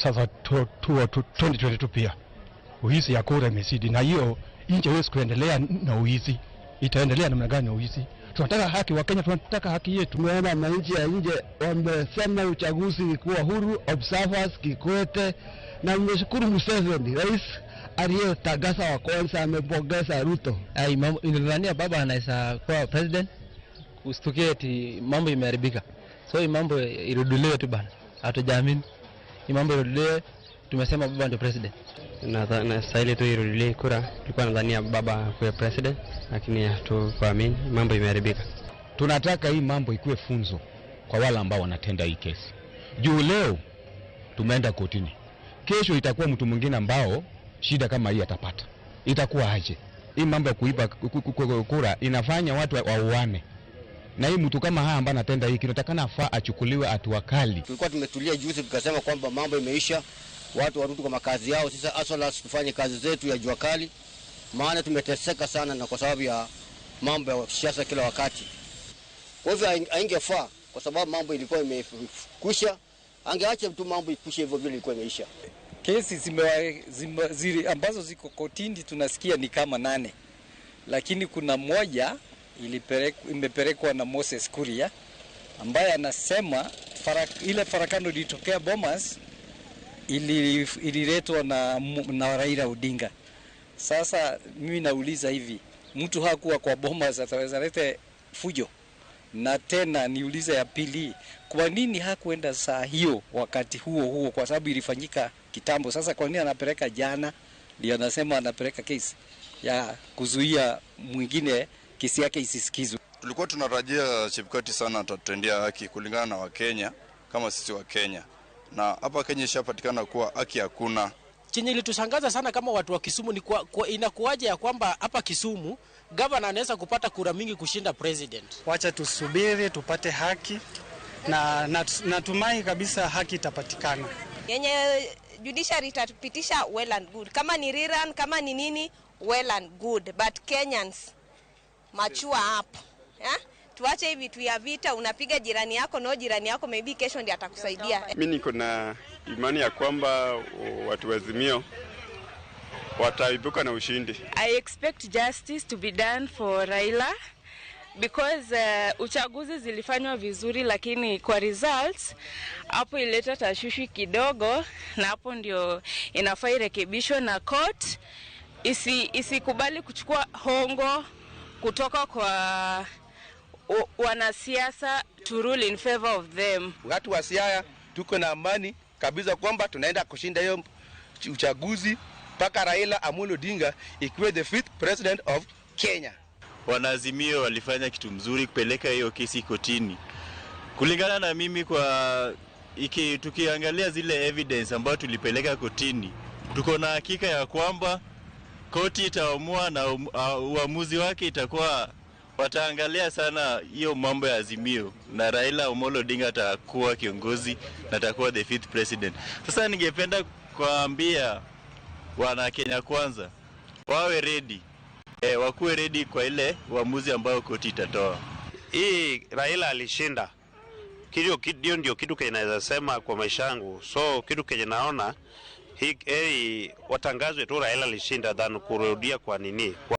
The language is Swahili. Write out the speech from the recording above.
Sasa 2022 pia uizi ya kura imezidi, na hiyo nchi haiwezi kuendelea na uizi. Itaendelea namna gani uizi? Tunataka haki wa Kenya, tunataka haki yetu. Tumeona wananchi ya nje wamesema uchaguzi ilikuwa huru, observers Kikwete, na nimeshukuru Museveni, rais aliyetangaza wa kwanza, amepongeza Ruto. Nilidhania baba anaweza kuwa president, ustukie eti mambo imeharibika. So hii mambo iruduliwe tu bana, hatujaamini hii mambo iruduliwe. Tumesema baba ndio president. Na stahili tu irudilie kura. Tulikuwa nadhania baba kuwa president, lakini hatukuamini, mambo imeharibika. Tunataka hii mambo ikuwe funzo kwa wale ambao wanatenda hii kesi. Juu leo tumeenda kotini, kesho itakuwa mtu mwingine ambao shida kama hii atapata, itakuwa aje? Hii mambo ya kuiba kura inafanya watu wauane, na hii mtu kama haya ambaye anatenda hii kinatakana afaa achukuliwe hatua kali. Tulikuwa tumetulia juzi tukasema kwamba mambo imeisha, watu warudi kwa makazi yao. Sasa hustlers tufanye kazi zetu ya jua kali, maana tumeteseka sana na kwa sababu ya mambo ya siasa kila wakati. Kwa hivyo haingefaa, kwa sababu mambo ilikuwa imekwisha, angeacha tu mambo ikwishe hivyo vile ilikuwa imeisha. Kesi ambazo ziko kotini tunasikia ni kama 8, lakini kuna moja imepelekwa na Moses Kuria ambaye anasema ile farakano ilitokea Bomas ililetwa na Raila Odinga. Sasa mimi nauliza hivi, mtu hakuwa kwa Bomas ataweza lete fujo? Na tena niulize ya pili, kwa nini hakuenda saa hiyo wakati huo huo? Kwa sababu ilifanyika kitambo. Sasa kwa nini anapeleka jana? Ndio anasema anapeleka kesi ya kuzuia mwingine kesi yake isisikizwe. Tulikuwa tunatarajia Chebukati sana atatutendea haki kulingana na Wakenya kama sisi wa Kenya. Na hapa Kenya ishapatikana kuwa haki hakuna. Chenye ilitushangaza sana kama watu wa Kisumu ni inakuwaje ya kwamba hapa Kisumu governor anaweza kupata kura mingi kushinda president. Wacha tusubiri tupate haki na natumai kabisa haki itapatikana. Yenye judiciary itatupitisha well and good. Kama ni rerun, kama ni nini, well and good. But Kenyans mature up. Yeah? Tuache hivi vitu ya vita, unapiga jirani yako na jirani yako maybe kesho ndiye atakusaidia. Mimi niko na imani ya kwamba watu wa Azimio wataibuka na ushindi. I expect justice to be done for Raila because uchaguzi zilifanywa vizuri, lakini kwa results hapo ileta tashwishi kidogo, na hapo ndio inafaa irekebishwe na court isikubali kuchukua hongo kutoka kwa wanasiasa to rule in favor of them. Watu wa Siaya tuko na amani kabisa kwamba tunaenda kushinda hiyo uchaguzi mpaka Raila Amolo Odinga ikiwe the 5th president of Kenya. Wanaazimio walifanya kitu mzuri kupeleka hiyo kesi kotini. Kulingana na mimi, kwa tukiangalia zile evidence ambayo tulipeleka kotini, tuko na hakika ya kwamba koti itaamua na uamuzi wake itakuwa wataangalia sana hiyo mambo ya Azimio, na Raila Amolo Odinga atakuwa kiongozi na atakuwa the 5th president. Sasa ningependa kuambia wana Kenya kwanza wawe ready. Wakuwe ready kwa ile uamuzi ambayo koti itatoa. Hii Raila alishinda. Hiyo ndio kitu kenye naweza sema kwa maisha yangu. So kitu kenye naona hii watangazwe tu Raila alishinda than kurudia kwa nini?